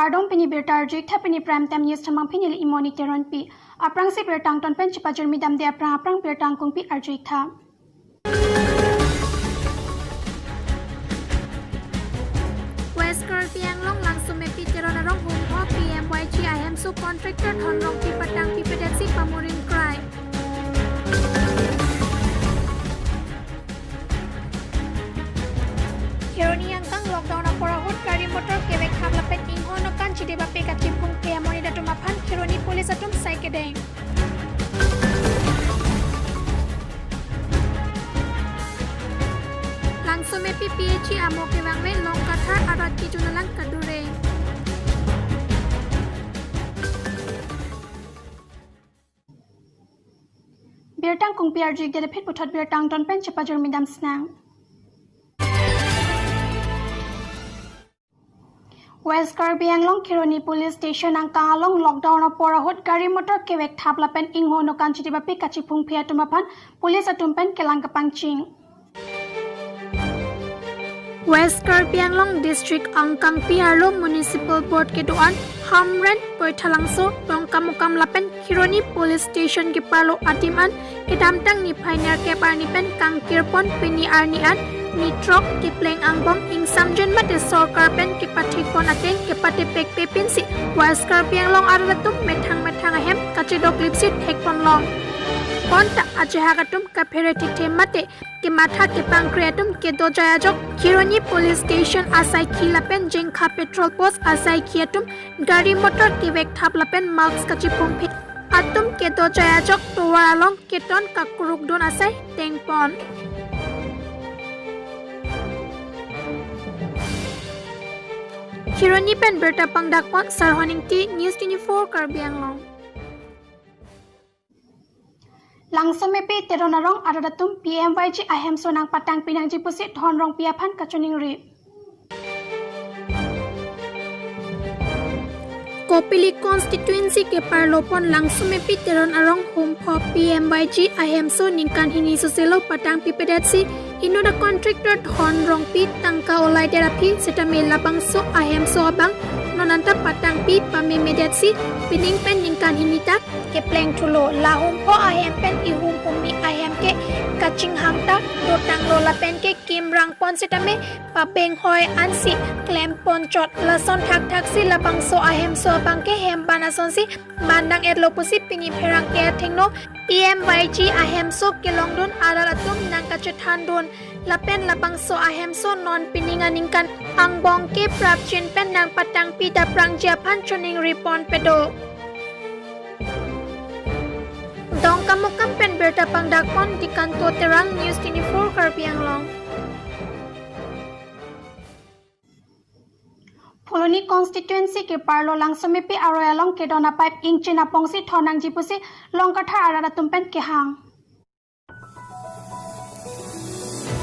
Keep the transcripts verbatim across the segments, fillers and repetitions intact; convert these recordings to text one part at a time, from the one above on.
Kardom, pini birta arju-ik tha, pini Prime Time News thomang pini le Imoni Teronpi. Aphrangsi birta angton pen chepajirmi damde aphrang aphrang birta angkungpi arju-ik tha. West Karbi Anglong Langsomepi Teron arong Humpho P M Y G ahemso contractor Dhon Rongpi patangpipedetsi pamurim krai. Kheroni angkang lockdown apor ahut gari motor kevek thap lapen ingho nokan chidip ape kachiphungphe amonit atum aphan Kheroni police atum sai kedeng. Langsomepi P H E amo kevangve, Longkathar arat kejun alang kadure. Birta angkungpi arju-ik det aphi puthot birta angton pen chepajirmi dam sinang. West Karbi Anglong Kheroni Police Station angkang along lockdown apor ahut gari motor kevek thap lapen ingho nokan chidip ape kachiphungphe atum aphan police atum pen kelang kepangching. West Karbi Anglong District angkangpi arlo Municipal Board kedo-an Hamren, Baithalangso, Dongkamukam lapen Kheroni Police Station keparlo adim an kedamtang niphai nerkep arni pen kangkirpon pini arni an nithrok kepleng angbong ingsamjin mate sorkar pen kepathikpon ateng kepatepekpe pinsi West Karbi Anglong arat atum methang methang ahem kachedoklipsi thekponlong. Bonta ajahak atum kaphere thekthe mate kematha kepangkre atum kedo jai ajok Kheroni Police Station asaikhi lapen Jengkha Patrol Post asaikhi atum gari motor kevek thap lapen mask kachiphungphe atum kedo jai ajok tovar along keton kakurukdun asai tengpon. Kheroni pen birta pangdakpon Sarhon Ingti, News twenty-four Karbi Anglong. Langsomepi Teron arong arat atum P M Y G ahemso nangpatangpi nangji pusi Dhon Rongpi aphan kachiningri. Kopili constituency keparlopon Langsomepi Teron arong Humpho P M Y G ahemso ningkan hini soselo patangpipedetsi inut a contractor Dhon Rongpi tangka olaidet aphi setame labangso ahemso abang non anta patangpi pamemedetsi pining pen ningkan hini ta kepleng thulo. La Humpho ahem pen ihum humi ahem ke kachinghang ta dotanglo lapen ke kimrangpon setame pabenghoi ansi klempon chot. Lason thakthaksi labangso ahemso abang ke hem ban asonsi ban nang-etlo pusi pini pherangke athengno P M Y G ahemso kelongdun arat atum nangkachethandun. Lapen labangso ahemso non pining aningkan angbong ke prapjin pen nangpatangpi daprangji aphan chiningripon pedo. Dongkamukam pen birta pangdakpon Dikanto Terang, News twenty-four Karbi Anglong. Phuloni constituency keparlo Langsomepi aroi along kedon a-pipe ingchin apongsi thon nangji pusi Longkathar arat atum pen kehang.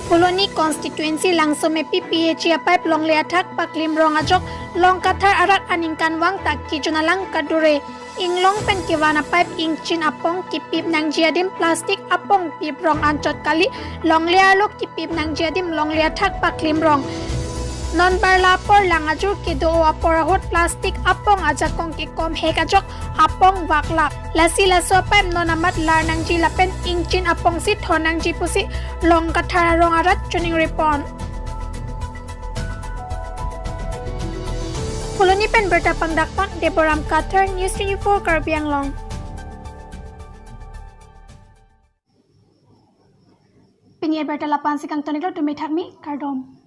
Phuloni constituency Langsomepi P H E a-pipe longle athak paklimrong ajok Longkathar arat aningkanvang ta kejun alang kadure. Inglong pen kevan a-pipe ingchin apong kepip nangji adim plastic apong piprong anchot kali, longle arlo kepip nangji adim longle athak paklimrong. Non barla apor lang ajur kedo-o apor ahut plastic apong ajakong kekomhek ajok apong vaklap. Lasi laso a-pipe non amat lar nangji lapen ingchin apongsi thon nangji pusi Longkathar arong arat chiningripon. Phuloni pen birta pangdakpon Deboram Kathar, News twenty-four Karbi Anglong. Pini abirta la-ansi kangton-iklo, tumi thakmi, kardom.